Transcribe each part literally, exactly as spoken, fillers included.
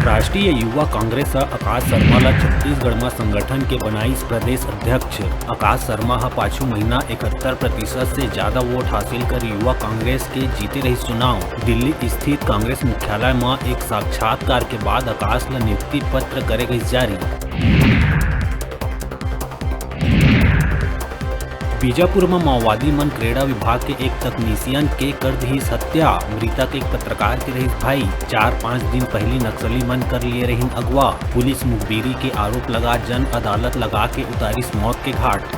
राष्ट्रीय युवा कांग्रेस ह आकाश शर्मा ल छत्तीसगढ़ म संगठन के बनाइस प्रदेश अध्यक्ष। आकाश शर्मा ह पाछू महीना इकहत्तर प्रतिशत से ज्यादा वोट हासिल कर युवा कांग्रेस के जीते रहिस चुनाव। दिल्ली स्थित कांग्रेस मुख्यालय म एक साक्षात्कार के बाद आकाश ल नियुक्ति पत्र करे गइस जारी। बीजापुर म माओवादी मन क्रीड़ा विभाग के एक तकनीशियन के कर दिहिस हत्या। मृतक एक पत्रकार के रहिस भाई। चार पाँच दिन पहिली नक्सली मन कर लिए रहिन अगवा। पुलिस मुखबिरी के आरोप लगा जन अदालत लगा के उतारिस मौत के घाट।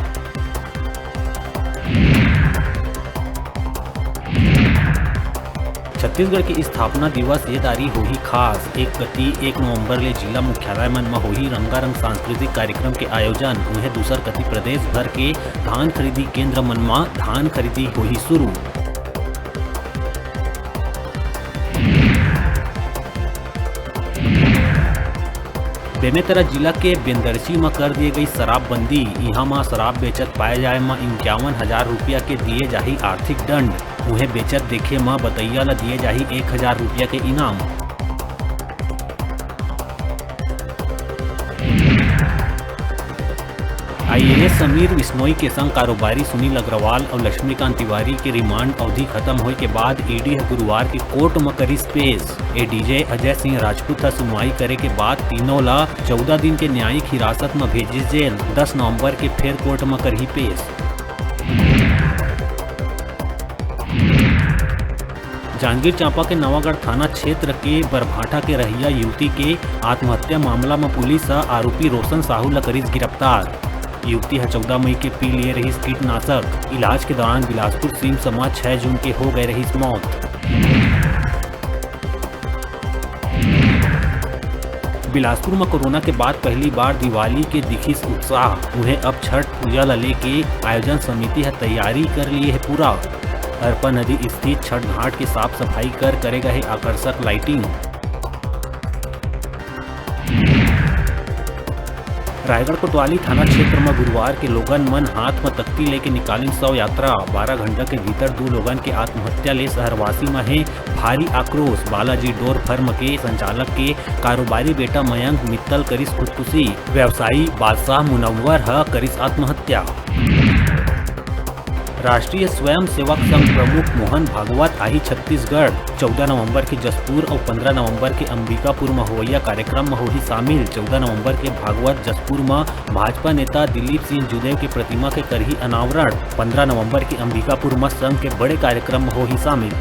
छत्तीसगढ़ के स्थापना दिवस ये दारी होही खास। एक कति एक नवंबर ले जिला मुख्यालय मन म होही रंगारंग सांस्कृतिक कार्यक्रम के आयोजन, उहें दूसर कति प्रदेश भर के धान खरीदी केंद्र मन म धान खरीदी होही शुरू। बेमेतरा जिला के बेंदरसी म कर दिए गई शराबबंदी। इहां म शराब बेचत पाए जाए म इक्यावन हजार रुपया के दिए जाही आर्थिक दंड। उहें बेचत देखे म बतैया ल दिए जाही एक हजार रुपया के इनाम। आईएएस समीर बिश्नोई के संग कारोबारी सुनील अग्रवाल अउ लक्ष्मीकांत तिवारी के रिमांड अवधि खत्म होए के बाद ईडी ह गुरुवार के कोर्ट म करिस पेश। एडीजे अजय सिंह राजपूत ह सुनवाई करे के बाद तीनों ला चौदह दिन के न्यायिक हिरासत म भेजिस जेल। दस नवंबर के फेर कोर्ट म करही पेश। जांजगीर चांपा के नवागढ़ थाना क्षेत्र के बरभाठा के रहइया युवती के आत्महत्या मामला म पुलिस ह आरोपी रोशन साहू ल करिस गिरफ्तार। युवती ह चौदह मई के पी लिए रहिस कीटनाशक। इलाज के दौरान बिलासपुर सिम्स म छह जून के हो गए रहिस मौत। बिलासपुर म कोरोना के बाद पहली बार दिवाली के दिखिस उत्साह। उहें अब छठ पूजा ल लेके आयोजन समिति ह तैयारी कर लिए हे पूरा। अरपा नदी स्थित छठ घाट के साफ सफाई कर करे गए आकर्षक लाइटिंग। रायगढ़ कोतवाली थाना क्षेत्र म गुरुवार के लोगन मन हाथ म तख्ती लेके निकालिन शव यात्रा। बारह घंटा के भीतर दू लोगन के आत्महत्या ले शहरवासी म हे भारी आक्रोश। बालाजी डोर फर्म के संचालक के कारोबारी बेटा मयंक मित्तल करिस खुदकुशी। व्यवसायी बादशाह मुनव्वर ह करिस आत्महत्या। राष्ट्रीय स्वयंसेवक संघ प्रमुख मोहन भागवत आही छत्तीसगढ़। चौदह नवंबर के जसपुर अउ पंद्रह नवंबर के अंबिकापुर म होवइया कार्यक्रम म होही शामिल। चौदह नवंबर के भागवत जसपुर म भाजपा नेता दिलीप सिंह जुदेव के प्रतिमा के करही अनावरण। पंद्रह नवंबर के अंबिकापुर म संघ के बड़े कार्यक्रम म होही शामिल।